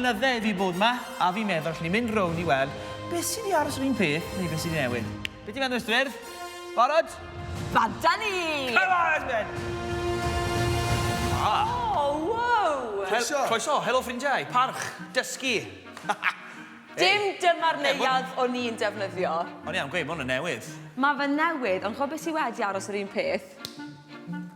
blynydde i fi bod 'ma, a fi'n meddwl allwn ni mynd rownd i weld beth sydd 'di aros yr un peth neu beth sydd 'di newid. Be ti'n meddwl, Mister Urdd? Barod? Bant â ni! Come on, Esmond! Ah. Oh, wow! Croeso. Croeso, helo ffrindiau, parch, dysgu. Dim dyma'r neuadd o'n i'n defnyddio. O'n i am gweud, mae hwn yn newydd. Mae fe'n newydd, ond ch'mod beth sy wedi aros yr un peth?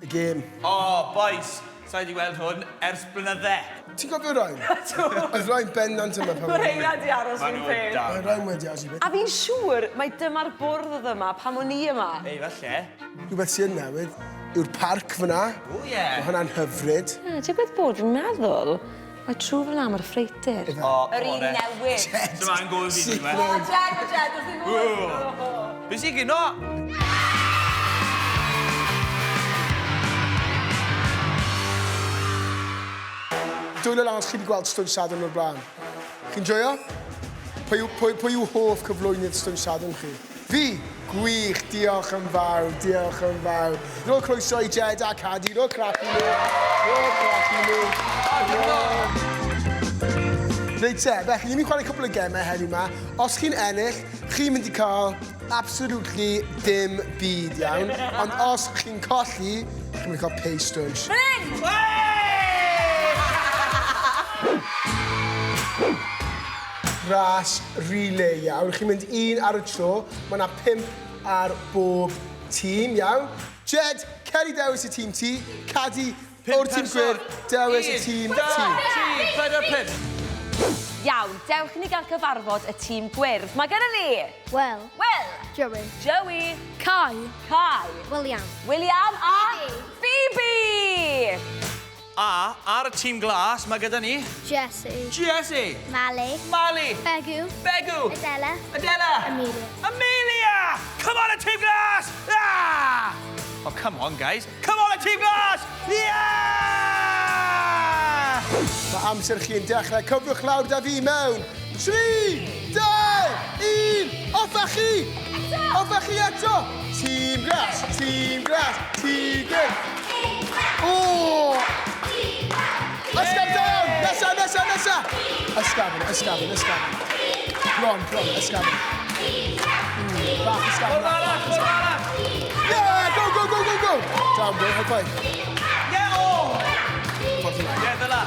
Y gêm. O, bois, sa i 'di weld hwn ers blynydde. Ti'n cofio Ryan? Ydw. Oedd Ryan bendant yma pan... Mae rheina 'di aros yr un peth. Mae Ryan wedi aros yr un peth. A fi'n siŵr mai dyma'r bwrdd oedd yma pan o'n i yma. Ei, falle. Rhywbeth sy yn newydd yw'r parc fyna. O ie. Mae hwnna'n hyfryd. Ie, digwydd bod fi'n meddwl mai trwy fyna mae'r ffreutur. O, Yr un newydd. Dyma yn gofyn fi, dwi'n O, Jed, o Jed, wrth i fod. Be sy'n gyno? Dwylo lan os chi wedi gweld Stwnsh Sadwrn o'r blaen. Chi'n joio? Pwy yw, pwy, pwy yw hoff cyflwynydd Stwnsh Sadwrn chi? Fi! Gwych, diolch yn fawr, diolch yn fawr. Rho croeso i Jed a Cadi, rho crap i nhw, rho crap i nhw. Reit te, felly ni'n mynd i chwarae cwpl o gemau heddiw 'ma. Os chi'n ennill, chi'n mynd i cael absolutely dim byd, iawn? Ond os chi'n colli, chi'n mynd i cael pay stwnsh. Fan hyn! Ras relay, iawn? Chi'n mynd un ar y tro. Mae yna pump ar bob tîm, iawn? Jed, cer i dewis y tîm ti. Cadi, o'r tîm gwyrdd, dewis y tîm ti. 1, 2, 3, 4, 5. Iawn, dewch i ni gael cyfarfod y tîm gwyrdd. Mae gennym ni... Will. Will. Joey. Joey. Kai. Kai. William. William a... Phoebe. Phoebe! A ar y tîm glas, mae gyda ni... Jessie. Jessie. Mali. Mali. Begw. Begw. Adela. Adela. Amelia. Amelia! Come on, y tîm glas! Ah! Oh, come on, guys. Come on, y tîm glas! Yeah! Mae amser chi yn dechrau. Cyfrwch lawr da fi mewn. 3, 2, 1, off â chi! Off â chi eto! Tîm glas, tîm glas, tîm gwyrdd. O! Ysgafn da iawn! Nesa, nesa, nesa! Ysgafn, ysgafn, ysgafn. Bron, bron, ysgafn. Bach ysgafn. Ffordd arall, ffordd arall! Yeah, go, go, go, go, go! Down, bro, high five. Yeah, oh! Ffordd yna. Yeah, fel la.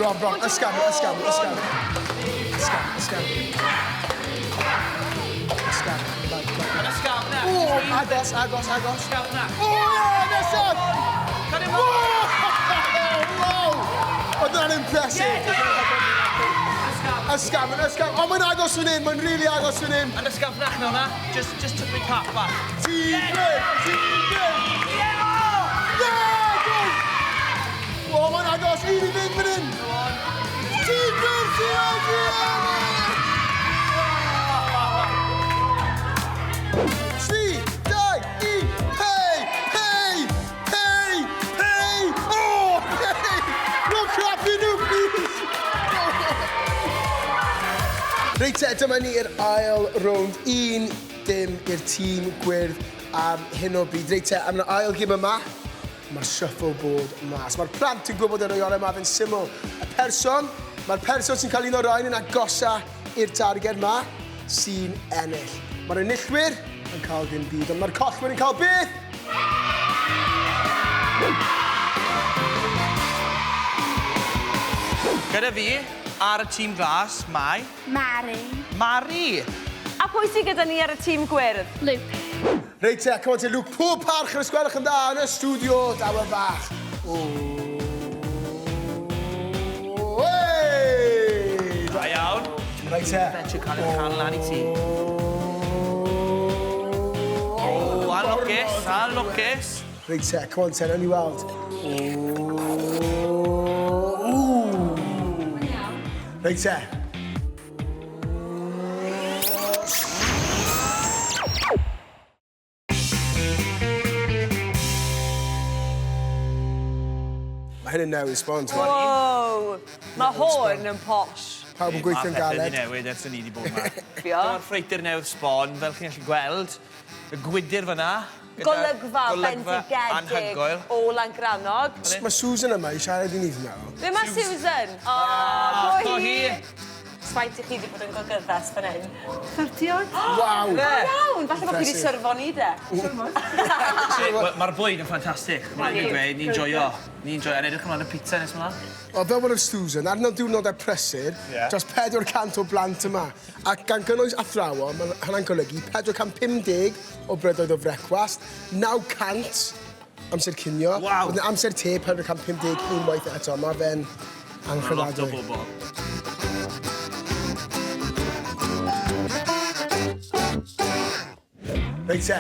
Bron, bron, ysgafn, ysgafn, ysgafn. Ysgafn, ysgafn. Ysgafn. Yn ysgafn na. O, agos, agos, agos. Ysgafn na. O, yeah, nesaf! Cario Wow! Wow! Oedd hwnna'n impressive. Ysgafn, ysgafn. O, mae'n agos fan hyn, mae'n really agos fan hyn. Yn ysgafnach nawr na. Just, just took cap bach. Tîm gwyrdd, tîm gwyrdd. Yeah! Oh! Yeah, go! O, mae'n agos, un i fynd fan hyn. Tîm gwyrdd, tîm gwyrdd! 3, 2, 1, hei, hei, hei, hei, oh, hei! No crap i nhw, please! Reit te, dyma ni i'r ail rownd. 1-0 i'r tîm gwyrdd ar hyn o bryd. Reit te, am yr ail gêm yma, mae'r shuffleboard mas. Mae'r plant yn gwybod y reolau yma fe'n syml. Y person, mae'r person sy'n cael un o'r rhain yn agosa i'r targed ma, sy'n ennill. Mae'r enillwyr yn cael dim byd, ond mae'r collwyr yn cael beth? Gyda fi, ar y tîm glas, mae... Mari. Mari! A pwy sydd gyda ni ar y tîm gwyrdd? Luke. Reit te, come on te, Luke, pob parch yn ysgwelwch yn dda yn y studio, dawel bach. O, hey! Da iawn. Reit te. Venture cael ei cael lan i ti. O, anlwcus, anlwcus. Reit te, come on te, nawn ni weld. O, ww. Reit te. Mae hyn yn newydd sbon. ti'n gwbod? Wow! Mae hwn yn posh. Pawb yn gweithio'n Mae pethau galed. wedi newid ers i ni wedi bod yma. Fio. Dyma'r ffreutur newydd sbon, fel chi'n gallu gweld. Y gwydr fyna. gyda Golygfa golygfa bendigedig anhygoel. o Langrannog. Mae Susan yma i siarad i ni, fi'n meddwl. Ble mae Susan? O, O go hi! Faint i chi wedi bod yn gogyddes fan hyn? 30 oed. Waw! Da iawn! Falle bod chi wedi syrfo ni de. Mae'r bwyd yn ffantastig. Mae'n rhaid i dweud, ni'n joio. Ni'n joio. Yn edrych ymlaen y pizza nes mlaen. Wel, fel wedodd Susan, ar y diwrnodau prysur, dros 400 o blant yma. Ac gan gynnwys athrawon, mae hynna'n golygu 450 o brydoedd o frecwast, 900 amser cinio. Waw! Wedyn amser te, 450 unwaith eto. Mae fe'n Mae lot o anghredadwy. bobl. Reit te.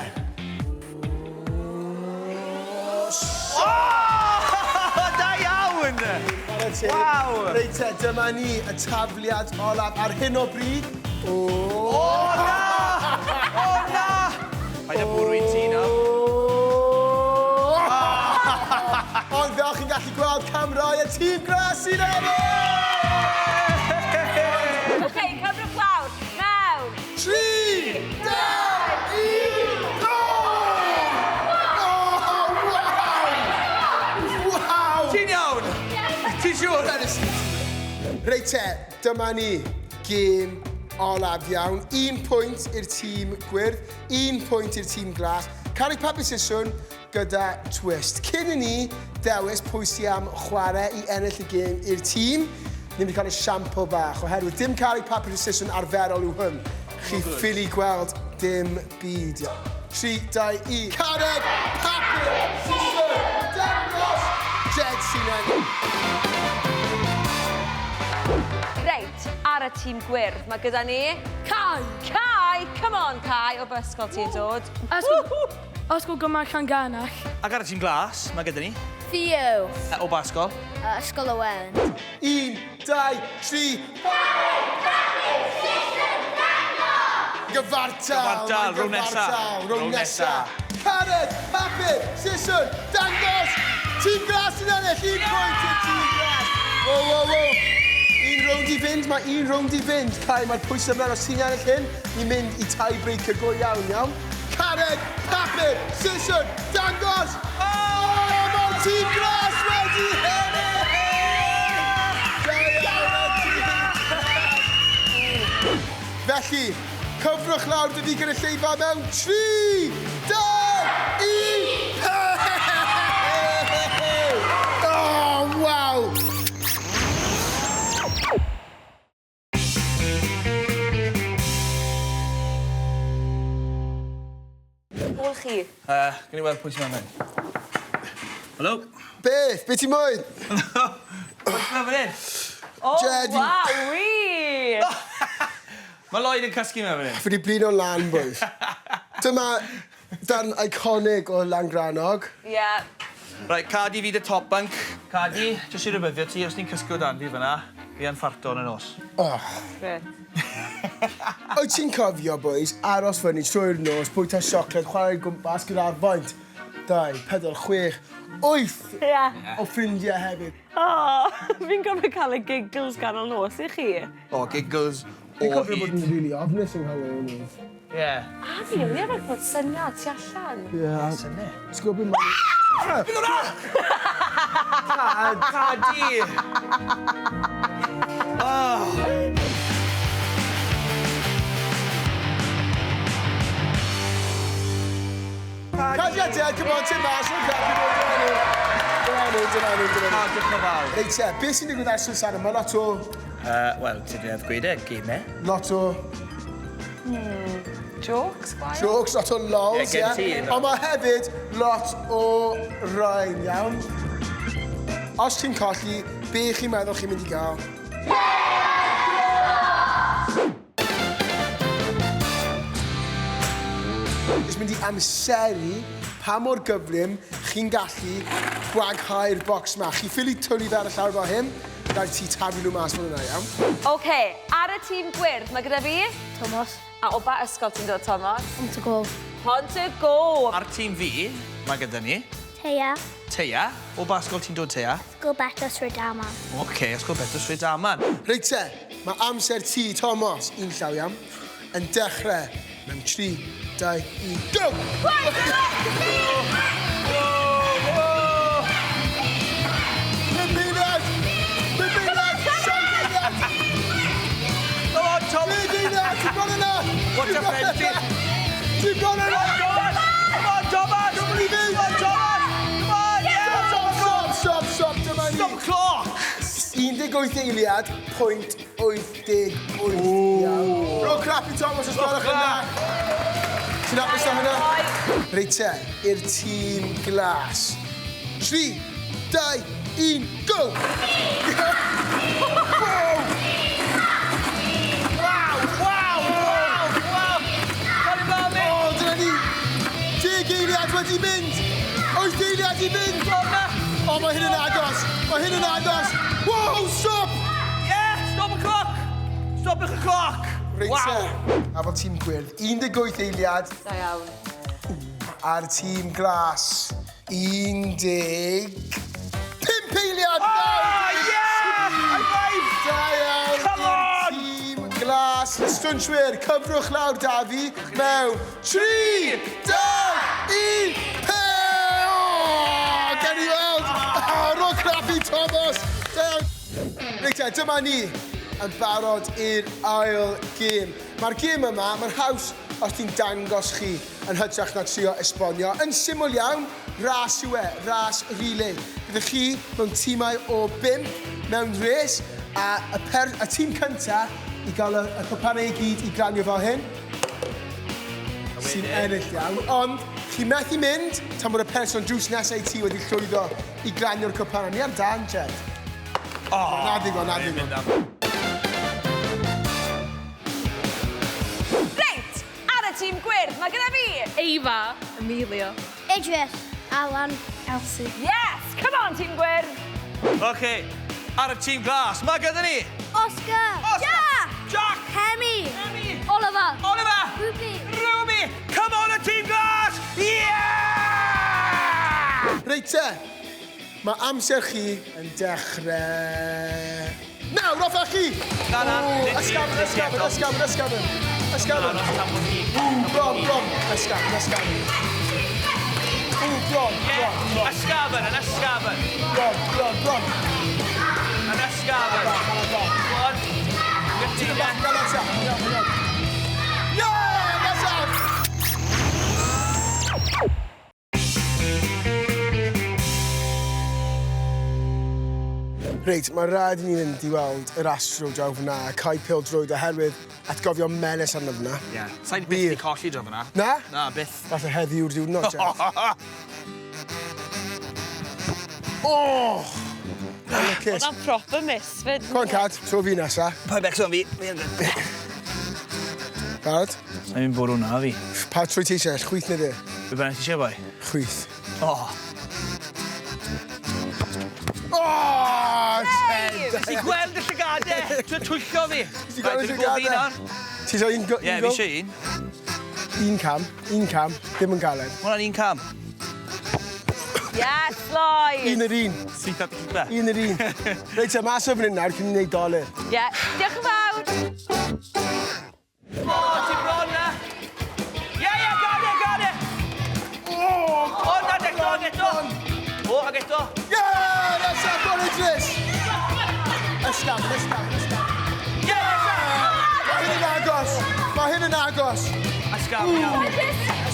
O! Da iawn! Chwarae teg. Waw! Reit te, dyma ni, y tafliad olaf ar hyn o bryd. O! O, na! O, na! Paid â bwrw i ti nawr. Ond fel chi'n gallu gweld, camrau y tîm glas sy'n ennill! Oce, cyfrwch lawr. Naw. 3, 2, 1, go! Oh, wow! Wow! Ti'n iawn? Ti'n siŵr? Reit te, dyma ni, gêm olaf iawn. Un pwynt i'r tîm gwyrdd, un pwynt i'r tîm glas. Carreg papur siswrn gyda twist. Cyn i ni dewis pwy sy am chwarae i ennill y gêm i'r tîm, ni'n mynd i cael esiampl bach, oherwydd dim carreg papur siswrn arferol yw hwn. Chi ffili gweld dim byd. 3, 2, 1. Carreg papur siswrn! Dangos! Jed sy'n ennill. Reit, ar y tîm gwyrdd, mae gyda ni... Kai! Kai! Come on, Kai! O ba ysgol ti'n dod? Ysgol, Ysgol Gymraeg Llangennech. Ac ar y tîm glas, mae gyda ni. Theo. O ba ysgol? Ysgol Owen. 1, 2, 3. Gyfartal! Gyfartal, mae'n rownd nesa. gyfartal, Rownd Rownd nesa. nesa. Carreg, papur, siswrn, dangos! Tîm glas yn ennill, un pwynt i'r tîm glas. Wow, wow, wow. Un rownd i fynd, mae un rownd i fynd. Kai, mae'r pwysau ymlaen os ti'n ennill hyn, ni'n mynd i tie-breaker go iawn, iawn. Carreg, papur, siswrn, dangos! Oh, mae'r tîm glas wedi ennill! Da iawn, y tîm glas. Felly, cyfrwch lawr dy fi gynulleidfa mewn 3, 2, 1... Oh, waw! Ôl chi. Gawn ni weld pwy sy'n mewn fan. Helo? Beth? Be ti'n moyn? Pwy sy'n mewn fan hyn? O, Jed, wawi! Mae Lloyd yn cysgu mewn fan hyn. Fi wedi blino lan, boys. Dyma darn iconic o Langrannog. Ie. Right, Cadi fi dy top bunk. Cadi, jyst i rybuddio ti, os ti'n cysgu o dan fi fyna, fi yn ffarto yn y nos. Oh. Grêt. Wyt ti'n cofio, boys, aros fyny trwy'r nos, bwyta siocled, chwarae gwmpas gyda'r faint? 2, 4, 6, 8 o ffrindiau hefyd. O, fi'n cofio cael y giggles ganol nos i chi. O, giggles o Fi'n cofio bod hyd. yn really ofnus yng nghanol y nos. Ie. A fi, o'n i arfer bod syniad tu allan. Ie. Syniad. Ti'n gwybod beth mae'n... Beth hwnna? Cadi! Oh. Cadi a Jed, come on, Tim mas, look up, dyna nhw. Dyna nhw, dyna nhw, dyna nhw. O, diolch yn fawr. Reit te, beth sy'n digwydd ar Susanna? Mae lot o... Wel, ti'n dweud gweud e, gemau. Lot o Jokes, gwael. jokes, lot o lols, Ie, gen ti, ie. yno. Ond mae hefyd lot o rhain, iawn. Os ti'n colli, be chi'n meddwl chi'n mynd i gael? Jyst mynd i amseru pa mor gyflym chi'n gallu gwaghau'r bocs ma. Chi ffili twlu fe ar y llawr fel hyn, rhaid ti taflu nhw mas fel yna, iawn? OK, ar y tîm gwyrdd, mae gyda fi... Thomas. A o ba ysgol ti'n dod, Thomas? Pont y Gof. Pont y Gof. Ar tîm fi, mae gyda ni Teia. Teia. O ba ysgol ti'n dod, Teia? Ysgol Betws Rhydaman. Oce, ysgol Betws Rhydaman. Reit te, mae amser ti, Thomas, un llaw iawn, yn dechrau mewn 3, 2, 1, go! Pum munud! 5 munud! 7 munud! Watch out, Frenchie. Ti'n bron yna! Come on, Thomas! Come on i fynd! Come on, Thomas! Come on, yeah! Stop, stop, stop, stop, dyma ni. Stop clock! 18 eiliad, pwynt 88. Iawn. Ro crap i Thomas os gwelwch yn dda. Ti'n hapus â hynna? Reit te, i'r tîm glas. 3, 2, 1, go! Wow! Wow, wow, wow, wow! Cael ei mlaen, mate! O, dyna ni! 10 eiliad wedi mynd! 8 eiliad i fynd! O, mae hyn yn agos! Mae hyn yn agos! Wow, stop! Yeah, stop y clock! Stop y clock! Reit Wow! te, a fel tîm gwyrdd, 18 eiliad Da iawn. a'r tîm glas, 15 eiliad! Oh, yeah! High five! Da iawn Come i'r on! tîm glas. Y stwnshwyr, cyfrwch lawr Dafi mewn 3, 2, 1, pe! O, gen i weld! O, ro crap i Thomas! Da iawn. Reit te, dyma ni yn barod i'r ail gêm. Mae'r gêm yma, mae'n haws os ti'n dangos chi yn hytrach na trio esbonio. Yn syml iawn, ras yw e, ras relay. Byddwch chi mewn tîmau o 5 mewn res, a y, per, y tîm cynta i gael y, y cwpanau i gyd i glanio fel hyn, sy'n ennill iawn. Ond chi methu mynd tan bod y person drws nesaf i ti wedi llwyddo i glanio'r cwpanau. Ni am dan, Jed. Oh, Na ddigon, na ddigon. Reit, ar y tîm gwyrdd, mae gyda fi... Eva. Amelia. Idris. Alan. Elsie. Yes, come on, tîm gwyrdd. OK, ar y tîm glas, mae gyda ni Oscar. Oscar. Jack. Jack! Hemi. Hemi. Oliver. Oliver! Ruby. Ruby! Come on, y tîm glas! Yeah! Reit te, mae amser chi yn dechrau... Nawr, off â chi! Na, na, Ww, nid ti, Ysgafn, nid ti ysgafn, eto. ysgafn, ysgafn. Ysgafn. Na, na, Ww, bron, bron. Ysgafn, ysgafn. Ww, bron, bron, bron, Ysgafn, yn ysgafn. bron, bron, bron. Yn ysgafn. Bron, bron. One. Ti'n bach, gael eto. Iawn, iawn. Yeah, nesaf! Reit, mae rhaid i ni fynd i weld yr astro draw fyna, y cae pêl-droed oherwydd atgofion melys arno fyna. Ie. Sa'n byth Wir. i colli draw fyna. Na? Na, byth. Falle heddiw yw'r diwrnod, Jeff. Oh! Lwcus. Hwnna'n proper miss, fyd. Come on, Cad, tro fi nesa. Pa'n becso am fi. Barod? Sa'n mynd bwrw na fi. Pa trwy ti eisiau? Chwith neu dde? Be bynnag ti eisiau, boi? Chwith. Oh. Oh! Ted! Ti'n gweld y llygadau? Ti'n twyllo fi. Ti'n gweld y llygadau? Ti eisiau un go? Ie, fi eisiau un. Un cam, un cam, ddim yn galed. Ma' hwnna'n un cam. Yes, Lloyd. Un yr un, Syth at y keeper. un yr un. Reit, te, mas o fan hyn nawr cyn i ni wneud dolur. Yeah, diolch yn fawr. O, ti bron na. Ie, ie, got it, got it. O, na, eto, ag eto. O, ag eto. Yeah! Nesa, go on, Idris! Ysgafn, ysgafn, ysgafn. Ie, nesa. Mae hyn yn agos! Mae hyn yn agos! Ysgafn iawn.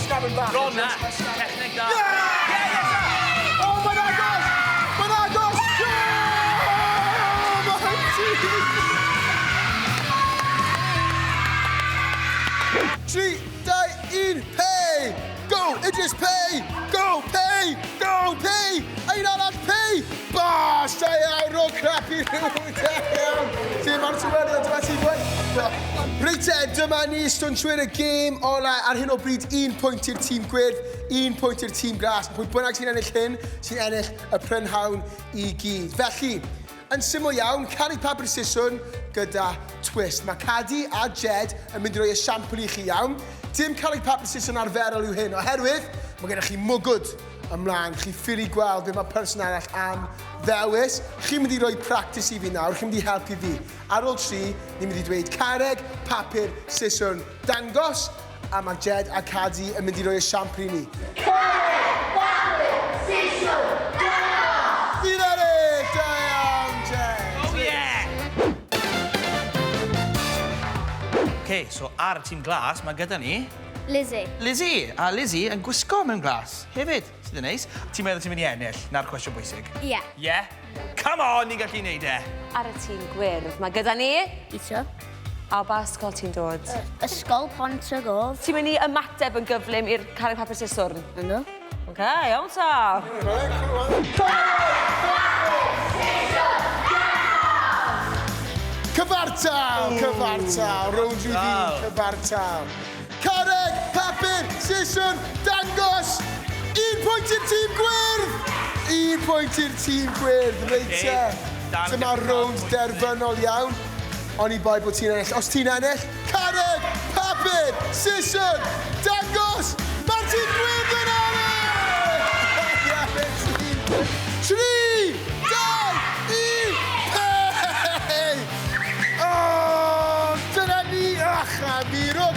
Ysgafn bach. Bron na. Techneg da. Yeah! Ie, nesa. O, mae'n agos! Mae'n agos! Yeah! Mae'n tîm! 3, 2, 1, pay! Go! Idris, pay! Go! Pay! Go! Pay! Un arall, pay! Bas! Da iawn, ro crap i rhywun, da iawn! Ti'n marw ti'n wedi, dyma ti'n gweud. Reit te, dyma ni, stwnshwyr y gêm ola ar hyn o bryd, un pwynt i'r tîm gwyrdd, un pwynt i'r tîm glas. Pwy bynnag sy'n ennill hyn, sy'n ennill y prynhawn i gyd. Felly, yn syml iawn, carreg papur siswrn gyda twist. Mae Cadi a Jed yn mynd i roi esiampl i chi iawn. Dim carreg papur siswrn arferol yw hyn, oherwydd mae gennych chi mwgwd ymlaen. Chi ffili gweld beth mae person arall am ddewis. Chi'n mynd i roi practice i fi nawr, chi'n mynd i helpu fi. Ar ôl tri, ni'n mynd i dweud carreg, papur, siswrn, dangos, a mae Jed a Cadi yn mynd i roi esiampl i ni. Carreg, papur, siswrn, dangos! Fi'n ennill! Da iawn, Jed! Oh, yeah. OK, so ar y tîm glas, mae gyda ni... Lizzie. Lizzie. A Lizzie yn gwisgo mewn glas hefyd, sydd yn neis. Ti'n meddwl ti'n mynd i ennill? Na'r cwestiwn bwysig. Ie. Yeah. Ie? Yeah? Come on, ni'n gallu neud e. Ar y tîm gwyrdd, mae gyda ni... Ito. A o ba ysgol ti'n dod? Ysgol Pont y Gof. Ti'n mynd i ymateb yn gyflym i'r carreg papur siswrn? Ynddo. OK, iawn ta. Cyfartal, cyfartal, rownd rhif un, cyfartal. Carreg, papur, siswrn, dangos! Un pwynt i'r tîm gwyrdd! Un pwynt i'r tîm gwyrdd, reit te. Dyma rownd derfynol iawn. Oni bai bod ti'n ennill. Os ti'n ennill, carreg, papur, siswrn, dangos! Mae'r tîm gwyrdd yn ennill! 3, 2, 1, pei! O, dyna ni! Ach, a mi ro